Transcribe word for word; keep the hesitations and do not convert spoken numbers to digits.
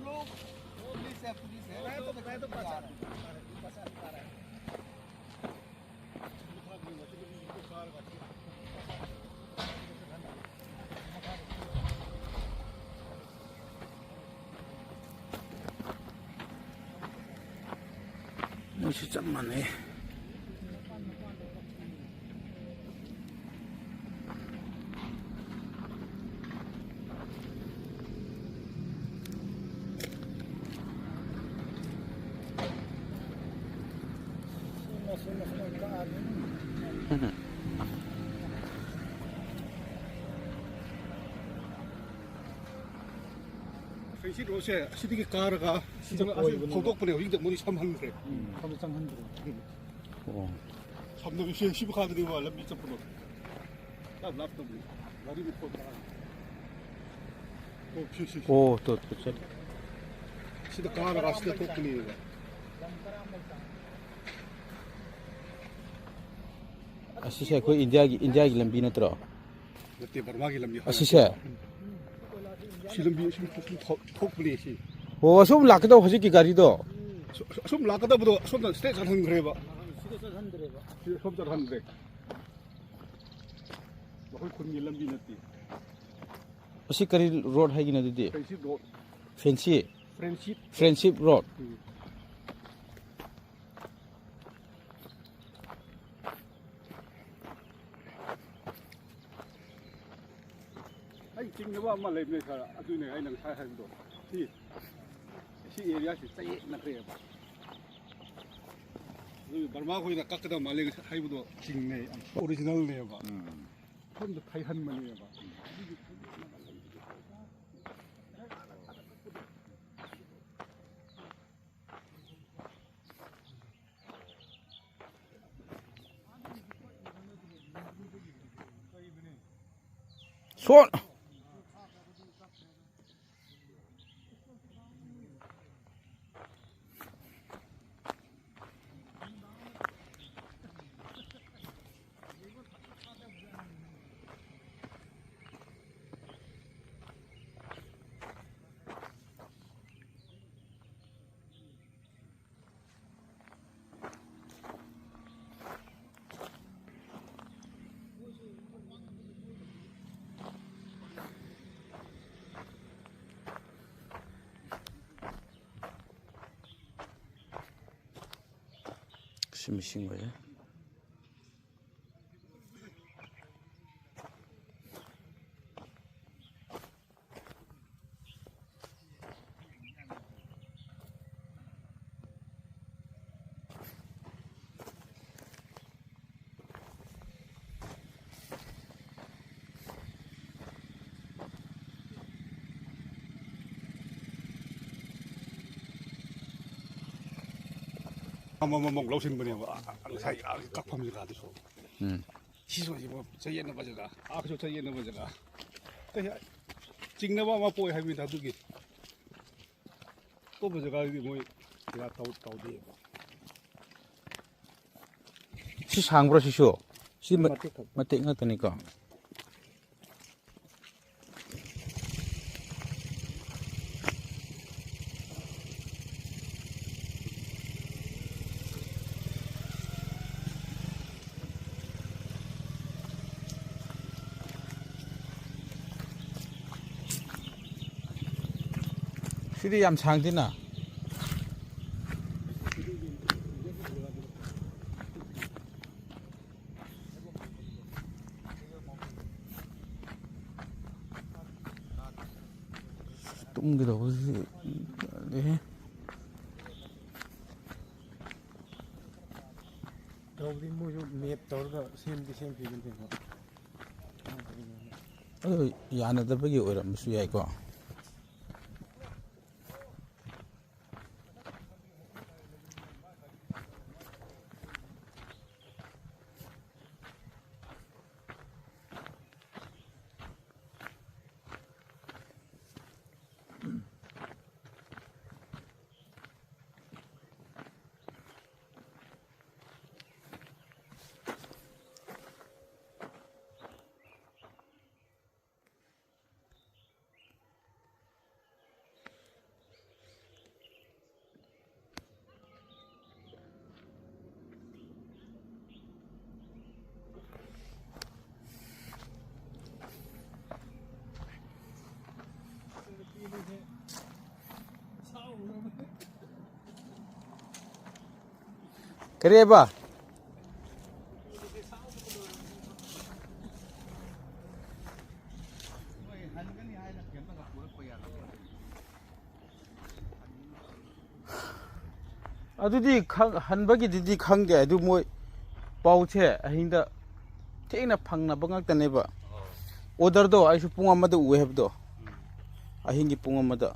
लोग पुलिस है, पुलिस है। मैं तो, मैं तो पहचान, पहचान पा रहा है। ꯃꯣꯏꯁꯨ ꯆꯞ ꯃꯥꯟꯅꯩ꯫ ꯐ꯭ꯔꯦꯟꯁꯤꯠ ꯔꯣꯗꯁꯦ ꯑꯁꯤꯗꯒꯤ ꯀꯥꯔꯒ ꯁꯤꯗ ꯁꯤꯗ ꯑꯁꯤ ꯀꯣꯏꯕꯅꯦꯕ꯫ ꯐꯥꯎꯗꯣꯛꯄꯅꯦ꯫ ꯍꯧꯖꯤꯛꯇ ꯃꯣꯏꯗꯤ ꯁꯝꯍꯟꯈ꯭ꯔꯦ꯫ ꯎꯝ, ꯁꯣꯝꯗ ꯆꯪꯍꯟꯈ꯭ꯔꯦ꯫ ꯎꯝ꯫ ꯑꯣ꯫ ꯁꯝꯅꯕꯤꯁꯦ ꯁꯤ ꯃꯈꯥꯗꯅꯦꯕ ꯂꯝꯕꯤ ꯆꯠꯄꯗꯣ꯫ ꯌꯥꯝ ꯂꯥꯞꯇꯕꯅꯤ꯫ ꯒꯥꯔꯤ ꯃꯈꯣꯟ ꯇꯥꯔꯒ꯫ ꯑꯣ, ꯁꯤ, ꯁꯤ, ꯁꯤ꯫ ꯑꯣ, ꯇꯣ, ꯇꯣ, ꯆꯠ꯫ ꯁꯤꯗ ꯀꯥꯔꯒ ꯁꯤꯗ ꯊꯣꯛꯄꯅꯦꯕ꯫ ꯑꯁꯤꯁꯦ ꯑꯩꯈꯣꯏ ꯏꯟꯗꯤꯌꯥꯒꯤ, ꯏꯟꯗꯤꯌꯥꯒꯤ ꯂꯝꯕꯤ ꯅꯠꯇ꯭ꯔꯣ? ꯅꯠꯇꯦ, ꯕꯔꯃꯥꯒꯤ ꯂꯝꯕꯤ ꯍꯥꯏꯕ꯫ ꯑꯁꯤꯁꯦ? ꯁꯤ ꯂꯝꯕꯤ ꯑꯁꯨꯝ ꯊꯣꯛ-, ꯊꯣꯛ-, ꯊꯣꯛꯄꯅꯦ ꯁꯤ꯫ ꯑꯣ, ꯑꯁꯨꯝ ꯂꯥꯛꯀꯗꯧꯕ ꯍꯧꯖꯤꯛꯀꯤ ꯒꯥꯔꯤꯗꯣ? ꯑꯁꯨ-, ꯑꯁꯨꯝ ꯂꯥꯛꯀꯗꯕꯗꯣ ꯑꯁꯣꯝꯗ ꯁ꯭ꯇꯦꯠ ꯆꯠꯍꯟꯈ꯭ꯔꯦꯕ꯫ ꯁꯤꯗ ꯆꯠꯍꯟꯗ꯭ꯔꯦꯕ꯫ ꯁꯤꯗ ꯁꯣꯝ ꯆꯠꯍꯟꯗ꯭ꯔꯦ꯫ ꯑꯩꯈꯣꯏ ꯈꯨꯟꯒꯤ ꯂꯝꯕꯤ ꯅꯠꯇꯦ꯫ ꯑꯁꯤ ꯀꯔꯤ ꯔꯣꯗ ꯍꯥꯏꯒꯤꯅꯣ ꯑꯗꯨꯗꯤ? Friendship road. Friendship? Friendship. Friendship road. Um. ꯑꯩ ꯆꯤꯡꯅꯕ ꯑꯃ ꯂꯩꯕꯅꯦ ꯁꯥꯔ, ꯑꯗꯨꯅꯦ ꯑꯩꯅ ꯉꯁꯥꯏ ꯍꯥꯏꯕꯗꯣ꯫ ꯁꯤ, ꯁꯤ ꯑꯦꯔꯤꯌꯥꯁꯤ ꯆꯌꯦꯠꯅꯈ꯭ꯔꯦꯕ꯫ ꯑꯗꯨꯒꯤ ꯕꯔꯃꯥ ꯈꯣꯏꯅ ꯀꯛꯀꯗꯕ ꯃꯥꯜꯂꯦ ꯍꯥꯏꯕꯗꯣ꯫ ꯆꯤꯡꯅꯦ, ꯑꯣꯔꯤꯖꯤꯅꯦꯜꯅꯦꯕ꯫ ꯎꯝ꯫ ꯁꯣꯝꯗ ꯊꯩꯍꯟꯕꯅꯦꯕ꯫ ꯁꯣꯠ꯫ ꯁꯤ ꯃꯤꯁꯤꯡ ꯑꯣꯏꯔꯦ꯫ ꯑꯃꯃꯃꯨꯛ ꯂꯧꯁꯤꯟꯕꯅꯦꯕ꯫ ꯑ, ꯑ, ꯉꯁꯥꯏ, ꯑ, ꯀꯛꯐꯝ ꯖꯒꯥꯗꯨꯁꯨ꯫ ꯎꯝ꯫ ꯁꯤꯁꯨ ꯍꯧꯖꯤꯛ ꯆꯌꯦꯠꯅꯕ ꯖꯒꯥ, ꯑꯥꯁꯨ ꯆꯌꯦꯠꯅꯕ ꯖꯒꯥ꯫ ꯀꯩ ꯍꯥꯏ-, ꯆꯤꯡꯅꯕ ꯑꯃ ꯄꯣꯛꯑꯦ ꯍꯥꯏꯕꯅꯤꯗ ꯑꯗꯨꯒꯤ꯫ ꯑꯇꯣꯞꯄ ꯖꯒꯥꯗꯤ ꯃꯣꯏ ꯀꯌꯥ ꯇꯧ-, ꯇꯧꯗꯦꯕ꯫ ꯁꯤ ꯁꯥꯡꯕ꯭ꯔꯣ ꯁꯤꯁꯨ? ꯁꯤ ꯃ-, ꯃꯇꯦꯛ ꯈꯛ꯫ ꯃꯇꯦꯛ ꯉꯥꯛꯇꯅꯤꯀꯣ꯫ ꯁꯤꯗꯤ ꯌꯥꯝ ꯁꯥꯡꯗꯦꯅ꯫ ꯇꯨꯝꯒꯗꯧꯕꯁꯤ ꯇꯜꯂꯦꯍꯦ꯫ ꯇꯧꯕꯗꯤ ꯃꯣꯏꯁꯨ ꯃꯦꯞ ꯇꯧꯔꯒ ꯁꯦꯝꯗꯤ ꯁꯦꯝꯈꯤꯕꯅꯦꯕ꯫ ꯑꯗꯨ ꯌꯥꯅꯗꯕꯒꯤ ꯑꯣꯏꯔꯝꯕꯁꯨ ꯌꯥꯏꯀꯣ꯫ ꯀꯔꯤꯕ? ꯑꯗꯨꯗꯤ ꯈꯪ- ꯍꯟꯕꯒꯤꯗꯨꯗꯤ ꯈꯪꯗꯦ꯫ ꯑꯗꯨ ꯃꯣꯏ ꯄꯥꯎꯁꯦ ꯑꯍꯤꯡꯗ ꯊꯦꯡꯅ ꯐꯪꯅꯕ ꯉꯥꯛꯇꯅꯦꯕ꯫ ꯑꯣꯔꯗꯔꯗꯣ ꯑꯩꯁꯨ ꯄꯨꯡ ꯑꯃꯗ ꯎꯑꯦ ꯍꯥꯏꯕꯗꯣ, ꯑꯍꯤꯡꯒꯤ ꯄꯨꯡ ꯑꯃꯗ꯫